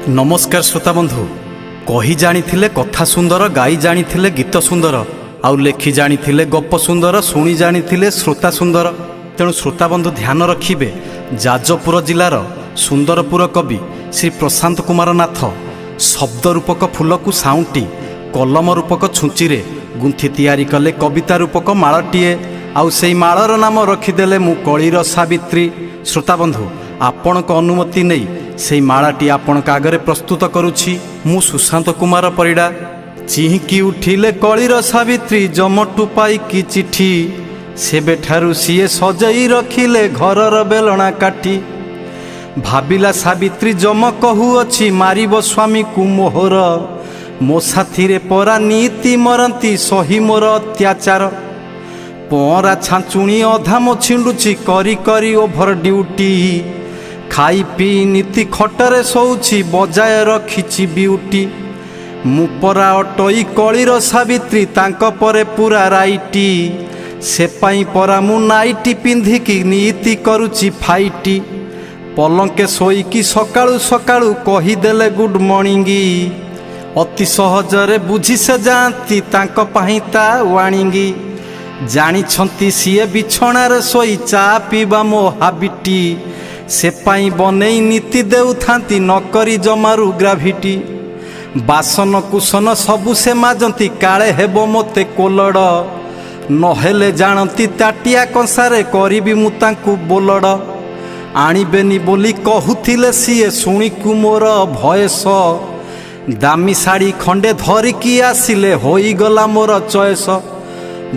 ନମସ୍କାର ଶ୍ରୋତା ବନ୍ଧୁ। କହି ଜାଣିଥିଲେ କଥା ସୁନ୍ଦର, ଗାଇ ଜାଣିଥିଲେ ଗୀତ ସୁନ୍ଦର, ଆଉ ଲେଖି ଜାଣିଥିଲେ ଗପ ସୁନ୍ଦର, ଶୁଣି ଜାଣିଥିଲେ ଶ୍ରୋତା ସୁନ୍ଦର। ତେଣୁ ଶ୍ରୋତାବନ୍ଧୁ ଧ୍ୟାନ ରଖିବେ, ଯାଜପୁର ଜିଲ୍ଲାର ସୁନ୍ଦରପୁର କବି ଶ୍ରୀ ପ୍ରଶାନ୍ତ କୁମାର ନାଥ ଶବ୍ଦ ରୂପକ ଫୁଲକୁ ସାଉଁଟି କଲମ ରୂପକ ଛୁଞ୍ଚିରେ ଗୁନ୍ଥି ତିଆରି କଲେ କବିତା ରୂପକ ମାଳଟିଏ, ଆଉ ସେଇ ମାଳର ନାମ ରଖିଦେଲେ ମୁଁ କଳିର ସାବିତ୍ରୀ। ଶ୍ରୋତାବନ୍ଧୁ, ଆପଣଙ୍କ ଅନୁମତି ନେଇ ସେଇ ମାଳାଟି ଆପଣଙ୍କ ଆଗରେ ପ୍ରସ୍ତୁତ କରୁଛି ମୁଁ ସୁଶାନ୍ତ କୁମାର ପରିଡ଼ା। ଚିହିଁକି ଉଠିଲେ କଳିର ସାବିତ୍ରୀ ଯମଠୁ ପାଇକି ଚିଠି, ସେବେଠାରୁ ସିଏ ସଜେଇ ରଖିଲେ ଘରର ବେଲଣା କାଠି। ଭାବିଲା ସାବିତ୍ରୀ, ଯମ କହୁଅଛି ମାରିବ ସ୍ୱାମୀକୁ ମୋହର, ମୋ ସାଥିରେ ପରା ନିତି ମରନ୍ତି ସହି ମୋର ଅତ୍ୟାଚାର। ପହଁରା ଛାଞ୍ଚୁଣି ଅଧା ମୋ ଛିଣ୍ଡୁଛି କରି କରି ଓଭର ଡ୍ୟୁଟି, ଖାଇ ପିଇ ନିତି ଖଟରେ ଶୋଉଛି ବଜାୟ ରଖିଛି ବିୟୁଟି। ମୁଁ ପରା ଅଟଇ କଳିର ସାବିତ୍ରୀ ତାଙ୍କ ପରେ ପୁରା ରାଇଟି, ସେ ପାଇଁ ପରା ମୁଁ ନାଇଟି ପିନ୍ଧିକି ନିତି କରୁଛି ଫାଇଟି। ପଲଙ୍କେ ଶୋଇକି ସକାଳୁ ସକାଳୁ କହିଦେଲେ ଗୁଡ୍ ମର୍ଣ୍ଣିଂ, ଅତି ସହଜରେ ବୁଝି ସେ ଯାଆନ୍ତି ତାଙ୍କ ପାଇଁ ତା ୱାଣିଙ୍ଗି। ଜାଣିଛନ୍ତି ସିଏ ବିଛଣାରେ ଶୋଇ ଚା ପିଇବା ମୋ ହାବିଟି, ସେ ପାଇଁ ବନେଇ ନୀତି ଦେଉଥାନ୍ତି ନକରି ଜମାରୁ ଗ୍ରାଭିଟି। ବାସନ କୁସନ ସବୁ ସେ ମାଜନ୍ତି କାଳେ ହେବ ମୋତେ କୋଲଡ଼, ନହେଲେ ଜାଣନ୍ତି ତାଟିଆ କଂସାରେ କରିବି ମୁଁ ତାଙ୍କୁ ବୋଲଡ଼। ଆଣିବେନି ବୋଲି କହୁଥିଲେ ସିଏ ଶୁଣିକୁ ମୋର ଭଏସ, ଦାମୀ ଶାଢ଼ୀ ଖଣ୍ଡେ ଧରିକି ଆସିଲେ ହୋଇଗଲା ମୋର ଚଏସ।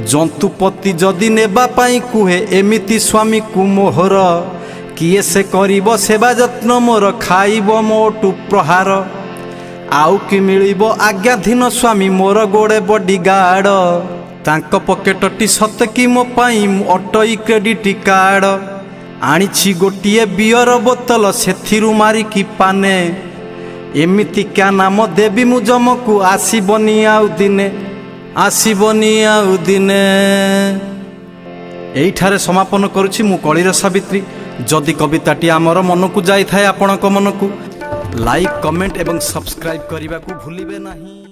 ଜନ୍ତୁପତି ଯଦି ନେବା ପାଇଁ କୁହେ ଏମିତି ସ୍ୱାମୀକୁ ମୋହର, କିଏ ସେ କରିବ ସେବା ଯତ୍ନ ମୋର ଖାଇବ ମୋଠୁ ପ୍ରହାର। ଆଉ କି ମିଳିବ ଆଜ୍ଞାଧୀନ ସ୍ୱାମୀ ମୋର ଗୋଡ଼େ ବଡିଗାର୍ଡ, ତାଙ୍କ ପକେଟଟି ସତେ କି ମୋ ପାଇଁ ଅଟଇ କ୍ରେଡିଟ୍ କାର୍ଡ। ଆଣିଛି ଗୋଟିଏ ବିୟର ବୋତଲ ସେଥିରୁ ମାରିକି ପାନେ, ଏମିତିକା ନାମ ଦେବି ମୁଁ ଯମକୁ ଆସିବନି ଆଉ ଦିନେ, ଆସିବନି ଆଉ ଦିନେ। ଏଇଠାରେ ସମାପନ କରୁଛି ମୁଁ କଳିର ସାବିତ୍ରୀ। ଯଦି କବିତାଟି ଆମର ମନକୁ ଯାଇଥାଏ ଆପଣଙ୍କ ମନକୁ, ଲାଇକ୍, କମେଣ୍ଟ ଏବଂ ସବସ୍କ୍ରାଇବ୍ କରିବାକୁ ଭୁଲିବେ ନାହିଁ।